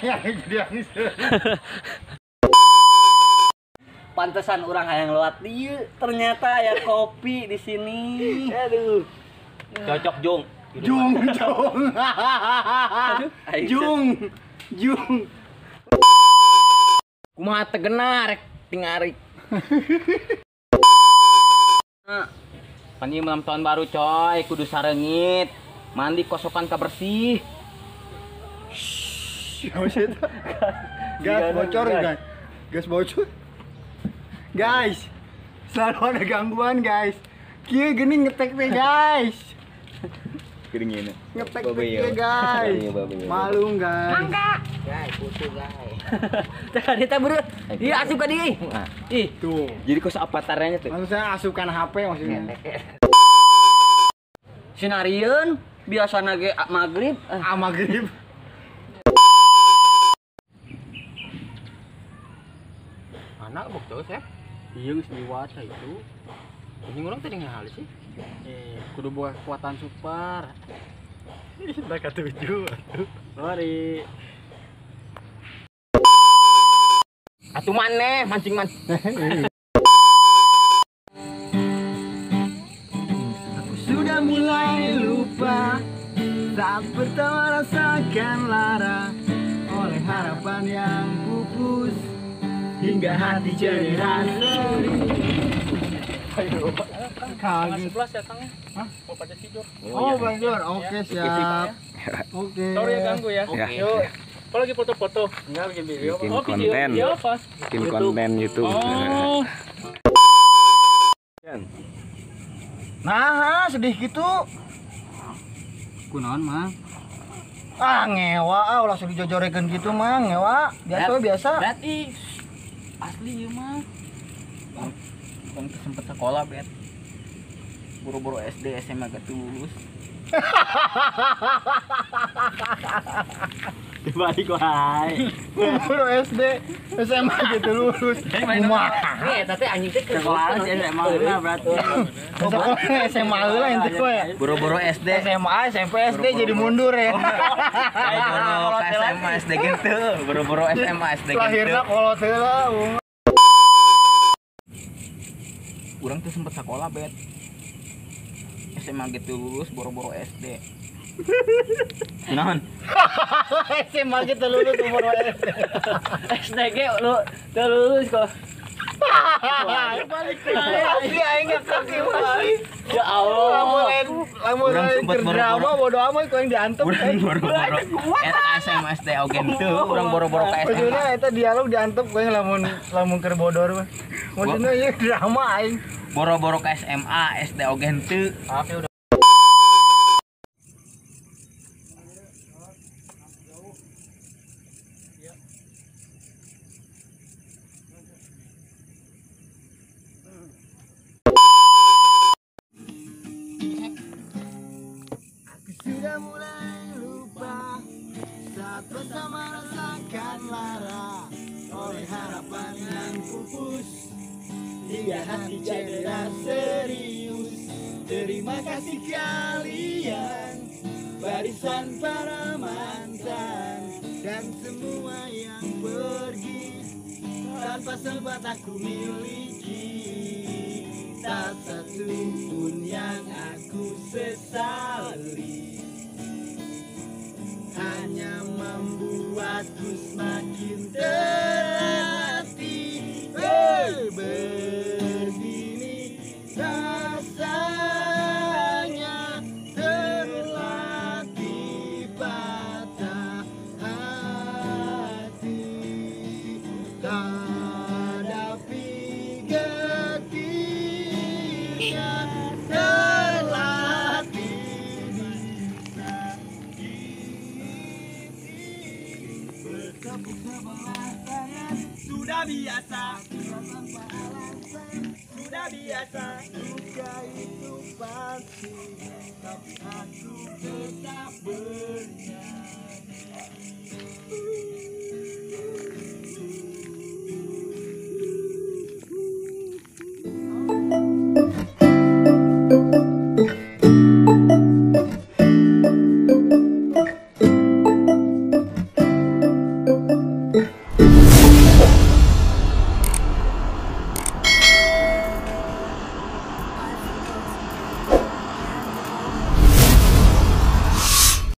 Ya jadi angseun. Pantesan orang hayang lewat dieu, ternyata ya kopi di sini. Aduh. Cocok Jung. Jung Jung. Jung. Jung. Kumaha tegena rek tingarik. Pan ieu malam tahun baru coy, kudu sarengit. Mandi kosokan kabersih. Gas bocor guys. Gas bocor. Guys, selalu ada gangguan guys. Kieu gini ngetek teh guys. Gini ngetek teh guys. Malu guys. Mangga. Guys, putu guys. Teh eta beureut. Ieu asup ka dieu. Ih, tuh. Jadi kos avatarnya tuh. Maksudnya asupan HP maksudnya. Sinarieun biasana ge magrib. Ah magrib. Mana bukti Sep? Iya geus liwat itu. Ini orang tadi ngahalis sih. Kudu boga kekuatan super. Udah ketujuh atuh. Sorry. Atuh maneh mancing mancing. Aku sudah mulai lupa saat pertama rasakan lara oleh harapan yang pupus hingga hati cedera seri. Kaget. 11 ya Kang ya? Hah? Mau pada tidur. Oh, Bang Jor. Oke, siap. Oke. Sorry ya ganggu ya. Oke. Apa lagi foto-foto? Enggak bikin video. Bikin oh, video, konten. Video apa? Bikin konten YouTube. Oh. Nah, sedih gitu. Kunaon, Mang? Ah, ngewa ah langsung dijojorekeun gitu, Mang. Ngewa. Biasa biasa. Berarti asli ieu mah. Bang tuh sempet sekolah, Bet. Boro-boro SD, SMA gak lulus. Dibalik wae. Boro SD, SMA gitu lulus. Kumaha? Eh, eta teh anjing teh sekolah SMA heula berarti. Sekolah SMA heula ente ya. Boro-boro SD, SMA, SMP, SD jadi mundur ya. Boro-boro SMA, SD gitu. Boro-boro SMA, SD gitu. Lahirna kolot heula. Urang tuh sempet sekolah, Bet. SMA gitu lulus, boro-boro SD. Naon? SMA gitu lulus boro SD. SDG lu teu lulus kok. Balik asli aing ngakak asli. Ya Allah. Lamun lain drama bodo amat ku yang diantem. Urang boro-boro SMA SD oge henteu, urang boro-boro ka SMA. Maksudnya eta dialog diantem ku yang lamun lamun keur bodor mah. Maksudnya ieu drama aing. Boro-boro ka SMA, SD oge henteu. Oke udah. Aku sudah mulai lupa saat bersama rasakan lara oleh harapan yang pupus hingga hati cedera serius. Terima kasih kalian barisan para mantan dan semua yang pergi tanpa sempat aku miliki. Tak satu pun yang aku sesali, hanya membuatku semakin terlatih. Begini rasanya terlatih patah hati, hadapi getirnya terlatih disakiti. Bertepuk sebelah tangan sudah biasa, tanpa alasan sudah biasa. Luka itu pasti, tapi aku tetap bernyanyi. Bye.